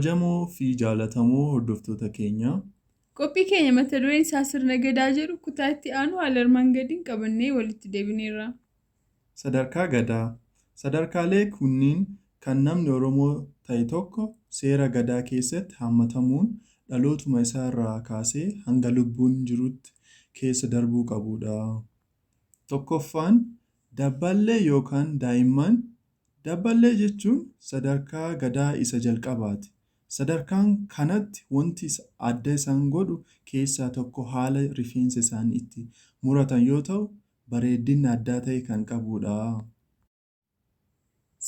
Kabajamoo fi jaallatamoo hordoftoota keenyaa, Qophii keenya mata dureen isaa Sirna Gadaa jedhu kutaa itti aanu haala armaan gadiin qabannee walitti deebineerra. Sadarkaa Gadaa. Sadarkaalee kunniin kan namni Oromoo ta'e tokko seera Gadaa keessatti hammatamuun dhalootuma isaa irraa kaasee hanga lubbuun jirutti keessa darbuu qabuudha. Tokkoffaan Dabballee yookaan daa'imman. Dabballee jechuun sadarkaa Gadaa isa jalqabaati. Sadarkaan kanatti wanti adda isaan godhu keessaa tokko haala rifeensa isaanii itti muratan yoo ta'u, bareedina addaa ta'e kan qabudha.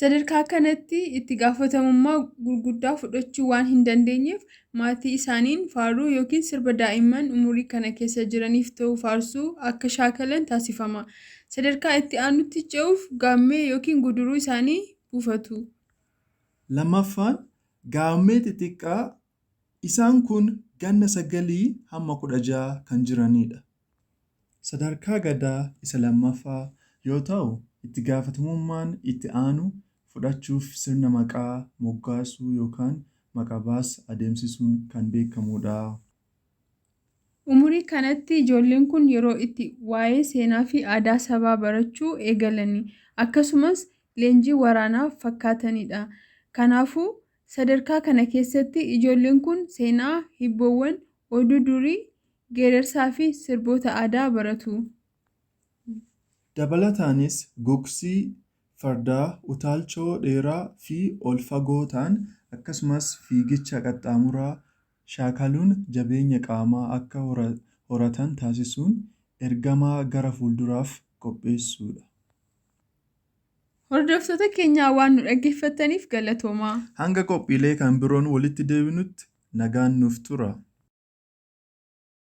Sadarkaa kanatti itti gaafatamummaa gurguddaa fudhachuu waan hin dandeenyeef maatii isaaniin faaruu yookiin sirba daa'imman umurii kana keessa jiraniif ta'u faarsuu akka shaakalan taasifama. Sadarkaa itti aanutti ce'uuf gaammee yookiin guduruu isaanii buufatu. Lammaffaan gaammee xixiqqaa. Isaan kun ganna 9 hamma 16 kan jiranidha. Sadarkaa Gadaa isa lammaffaa yoo ta'u, itti gaafatamummaan itti aanu fudhachuuf sirna maqaa moggaasuu yookaan maqa-baas adeemsisuun kan beekamudha. Umurii kanatti ijoolleen kun yeroo itti waa'ee seenaafi aadaa sabaa barachuu eegalani. Akkasumas leenjii waraanaa fakkaatanidha. Kanaafuu sadarkaa kana keessatti ijoolleen kun seenaa, hibboowwan, oduu durii, geerarsaafi sirboota aadaa baratu. Dabalataanis gugsii fardaa, utaalchoo dheeraa fi ol fagoo ta'an akkasumas fiigicha qaxxaamuraa shaakaluun jabeenya qaamaa akka horatan taasisuun ergama gara fuulduraaf qopheessuudha. Hordoftoota keenyaa waan nu dhaggeeffattaniif galatoomaa. Hanga qophiilee kan biroon walitti deebinutti nagaan nuuf tura.